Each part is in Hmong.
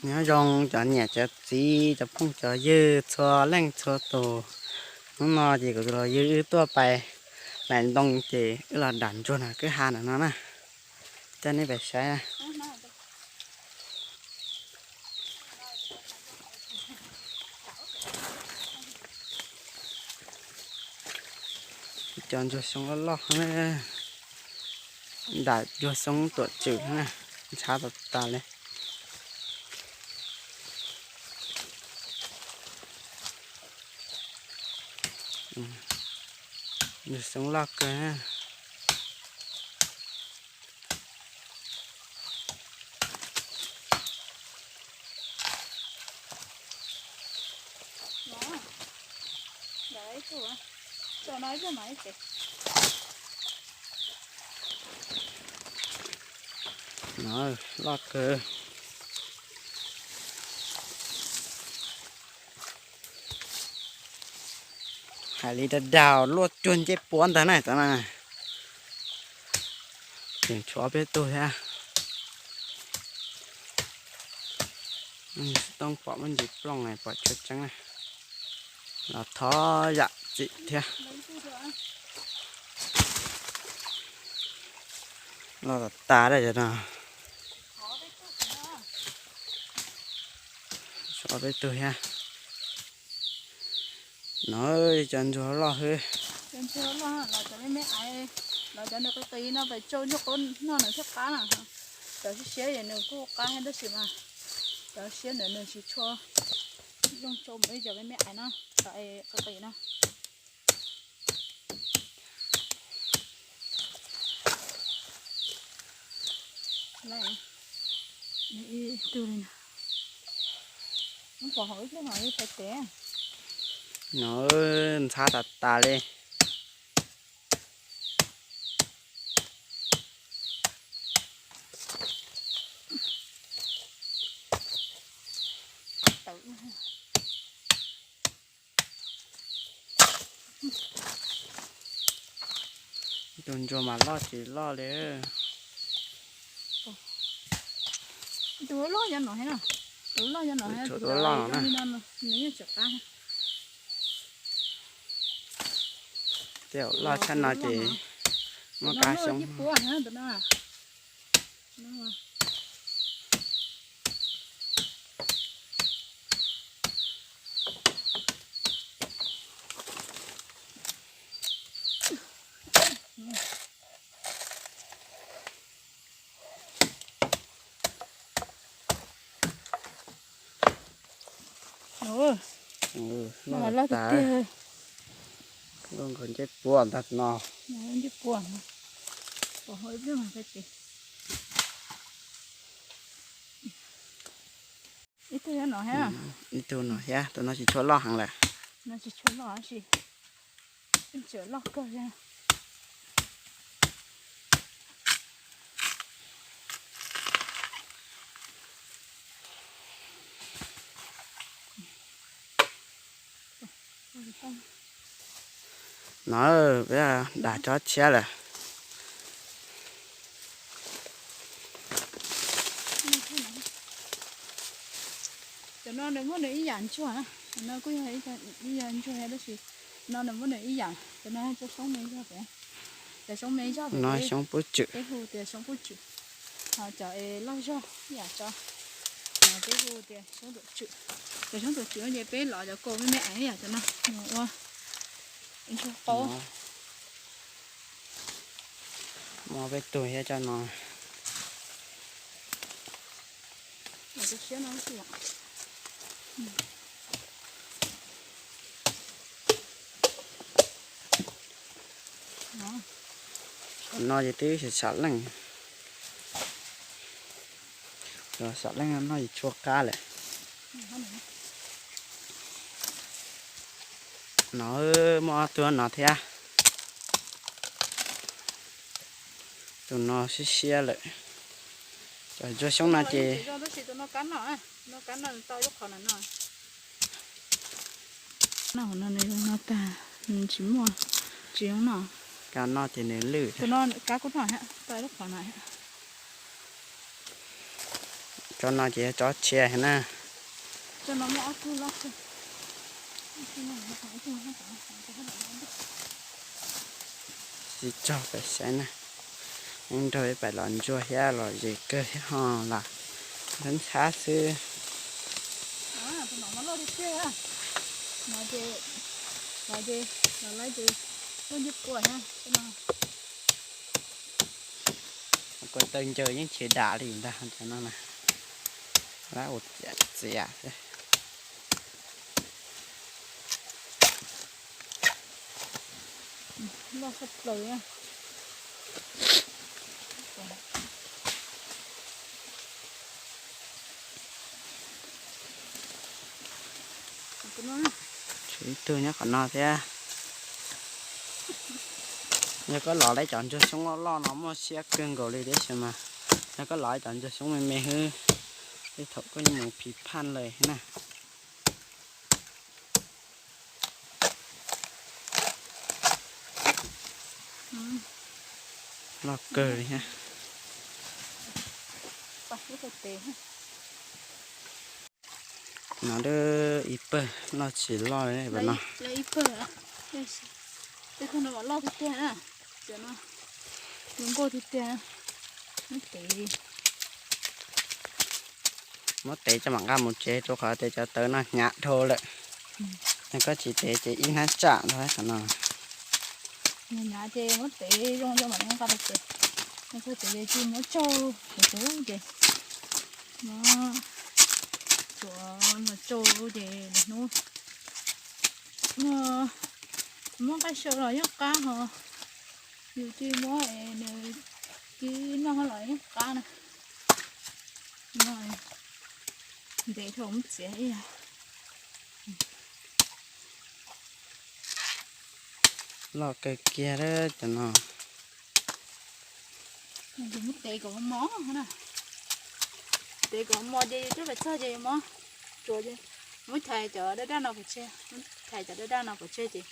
Nyob zoo cov niam cov txiv cov phooj cov ywg txhua leej txhua tus. Hnub no ces kuv tus hluas yug wb tuaj pais hlais ntoo ces wb los dam ntsuag nram kwj ha ntawm no na. Coj nej pais saib. Cov ntsuag xyoob loj loj, dam ntsuag xyoob tuam tswm na, ntshav tas tas li. Ntsuag xyoob loj kawg. No, loj kawg. Hais li dag dag luaj cuag ncej puab ntag na cov no. Tseem tshuav ob peb tug thiab. Xov tooj pom muaj ntsis plooj pom tshuav tseeb na. Los thov zam txim thiab. Loj tas tas li cov no. Tshuav ob peb tug thiab. No, cov ntsuag loj hwb. Cov ntsuag loj los cov me me aiv, los cov nws qis qis no pais tsau nyuj qaub noj nws thiaj qab na. Cov siab siab es nws kuj qab thiab tab sis mas cov siab ntawd nws tsis tshua zoo tsau npaum li cov me me aiv no, cov qis qis no. Ib tug li no. Pom hauv ib pliag no ib pais tes. No, ntxhab tas tas li. Tus ntsuag mas loj tsis loj li. Tus loj nyob no thiab no. Tus loj nyob no thiab, tus loj no nws yeej tsis qab. Tej zaum loj tshaj no ces muaj kab xyoob. Loj tas. Loj nkaus ncej puab ntag no. Ncej puab. Ib tug no thiab, tus no tsis tshua loj heev lawm. No tsis tshua loj tab sis tseem loj kawg thiab. No, peb dam tsob tshiab lawm. Cov no nws muaj nws ib yam ntsuag, no kuj yog ib yam ntsuag tab sis no nws muaj nws ib yam, cov no cov xyoob me zog, cov xyoob me zog no xyoob pub tswm, peb hu tias xyoob pub tswm. Ho cov es loj zog ib yam tso, peb hu tias xyoob tuam tswm. Cov xyoob tuam tswm no ces peb lov cov kaus me me ib yam cov no mus ua ntsuag qaub. Muaj peb tug thiab cov no. No ces twb xam leej, xam leej no ces tshua qab lawm. No muaj ob tug no thiab. Tus no siab siab lawm. Cov ntsuag xyoob no ces no tag, nws tsis muaj, tsis zoo noj. Kab noj ces nws lwj. Tus no kab kuj noj thiab, tau lub qhov no thiab. Tsob no ces yog tsob tshiab na. Tsis tso pais saib na. Nrog peb pais los ntsuag thiab los zes kawg thiab ho los ntxhab ntxhab xwb. Kua taw ncaws yeej tsis dam li ntag cov no na. Lab ua txiav txiav xwb. Tshuav ib tug nyob qhov no thiab. Yog koj lov lawm cov ntsuag xyoob loj loj no muaj siab kawg nkaus li tiam sis mas yog koj lov cov ntsuag xyoob me me xwb, tej thaum koj yeej mus phiv phaj lawm na. Loj kawg li thiab. No ib pawg loj tsis loj li no. Tej no mas loj tiag tiag na, cov no zoo nkauj tiag tiag. Muab tev, muab tev coj mam nqa mus tsev rau qhov tias cov tawv no hnyav dhau lawm. Yog koj tsis tev ces ib hnab tsam ntag qhov no. Hnyav ces muab tev zoo coj mam nqa rau tsev. Yog koj tev ces cia muab tsaug ces tsuav los tsaug ces lwm hnub muab nqaij saw los yeej qab ho, yus cia muab es nws kib noj los yeej qab na. Ntev dhau muab txiav ib yam. Loj kawg kiag cov no. Yus muab tev kom mos na, tev kom mos ces yus coj pais txog ces yus muab tsuav, muab chais cov daj daj no pov tseg, muab chais cov daj daj no pov tseg ces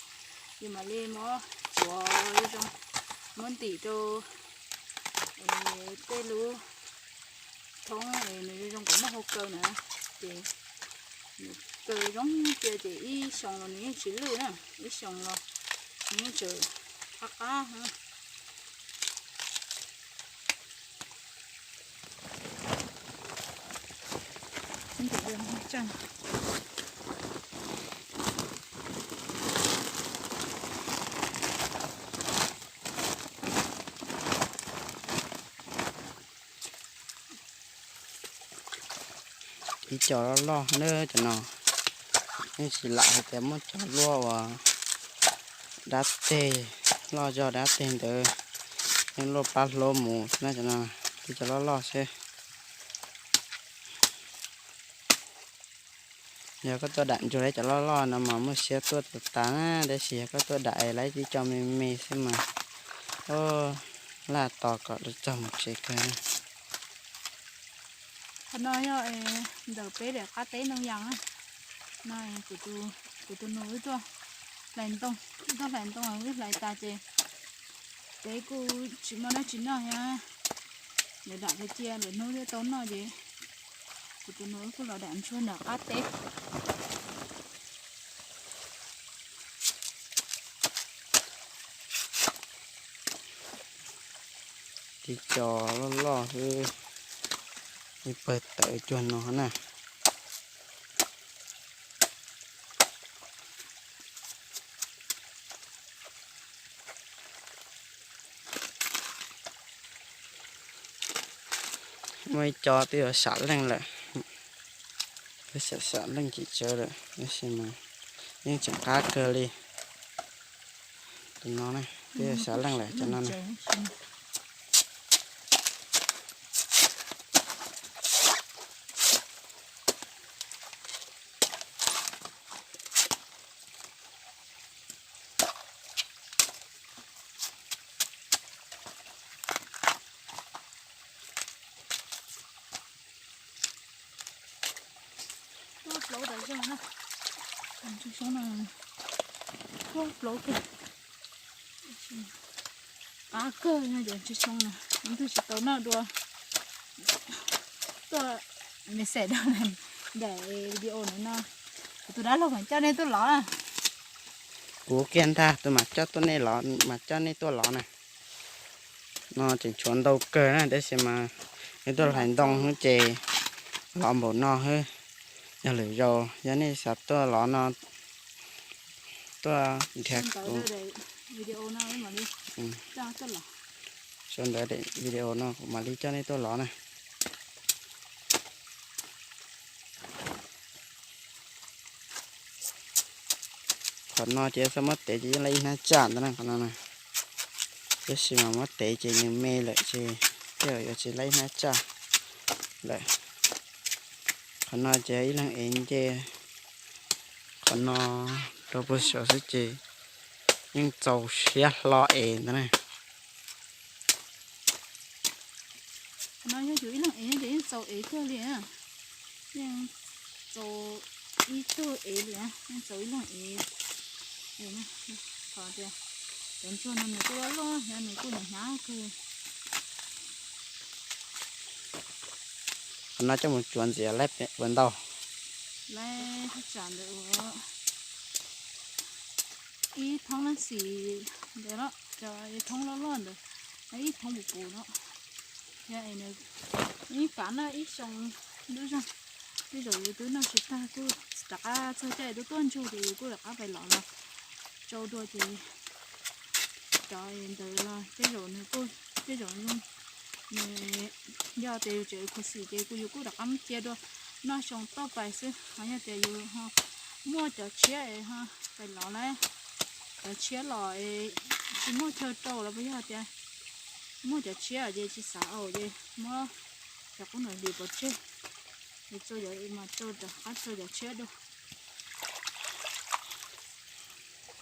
yus mam li muab tsuav zoo, muab ntim rau tej lub thoob es nws zoo zoo kom muaj hau kaw na, ces nws kaw zoo cia ces ib xyoos los nws yeej tsis lwj na, ib xyoos los nws yeej tseem qab qab. Ib co loj loj na cov no, yeej tsis lam hais tias muab cov luaj uas dab teg loj zog dab teg ntawd, yeej luaj plab hlub mus xwb na cov no, ib co loj loj xwb. Yog koj tuaj dam ntsuag li cov loj loj no mas muaj siab tuaj tas tas na, tab sis yog koj tuaj dam es lawv ib co me me xwb mas laj tos kom txog mus tsev kawg na. Qhov no yog ntawm peb daim qab teb Ntoo Yas na. No kuv tus nus wb tuaj hlais ntoo, wb tuaj hlais ntoo wb hlais tas ces peb kuj tsis muaj dab tsi noj thiab, lawv dam qhov cia lwm hnub thiaj tau noj ces kuv tus nus wb kuj los dam ntsuag nram qab teb. Tib co loj loj xwb, ib pawg tawv cuag no na. Muaj ib co twb yuav sam leej lawm, twb sam sam leej tsis tsawv lawm tab sis mas yeej tseem qab kawg li. Tus no na twb yuav sam leej lawm cov no na. Tuaj plaub tas zog na. Tus xyoob no tuaj plaub kawg. Qab kawg no ces tus xyoob no ib tug tsis tau noj dua. Tuaj Me xes da, ncaim video no no, kuv tus dab laug mas coj nej tuaj lov na. Kuv kiag ntag tus mas coj tuaj nej lov, mas coj nej tuaj lov na. No tseem tshuav ntau kawg na, tab sis mas nws tuaj hlais ntoo ces lov npaum no xwb. Yog lwm zaus yog nej xav tuaj lov no, tuaj nrhiav kuv. Sau ntawv video no kuv mam li coj nej tuaj lov na. Qhov no ces xav muab tev ces yeej laib ib hnab tsaj ntawd na, qhov no na. Tab sis mas muab tev ces nws me lawm ces tej zaum yuav tsis laib ib hnab tsaj lawm. Qhov no ces ib leeg ev nce qhov no rau puag saum xwb ces yeej txaus siab hlo ev ntawd na. Qhov no yog yus ib leeg ev ces yeej txaus ev kawg li, yeej txaus ib tug ev li, yeej txaus ib leeg ev. Qhov tias cov ntsuag no nws kuj loj loj thiab nws kuj hnyav hnyav kawg. Qhov no coj mus tsuav ntxiv laib puas ntau? Laib thaj tsam ntawd ua ib thoob leej xis ntawd los cov thoob loj loj ntawd, ib thoob puv puv no. Thiab ib kav na ib xyoo ntuj zoog, tej zaum yus twb noj tsis tag kuj rov qab txog caij twb tuaj ntsug ces yus kuj rov qab pais lov los tsau dua ces cov ntawd los tej zaum nws kuj tej zaum nws yog tias yus tseem khuv xim ces kuj yus kuj rov qab muab cia dua noj xyoo toj pais xwb. Ho yog tias yus ho muaj cov tshiab es ho pais lov lawm, cov tshiab los es tsis muaj chaw rau los puas yog tias muaj cov tshiab ces tsis xav au ces muab cov qub nram hlis pov tseg es tsau cov mas tsau rov qab tsau cov tshiab dua.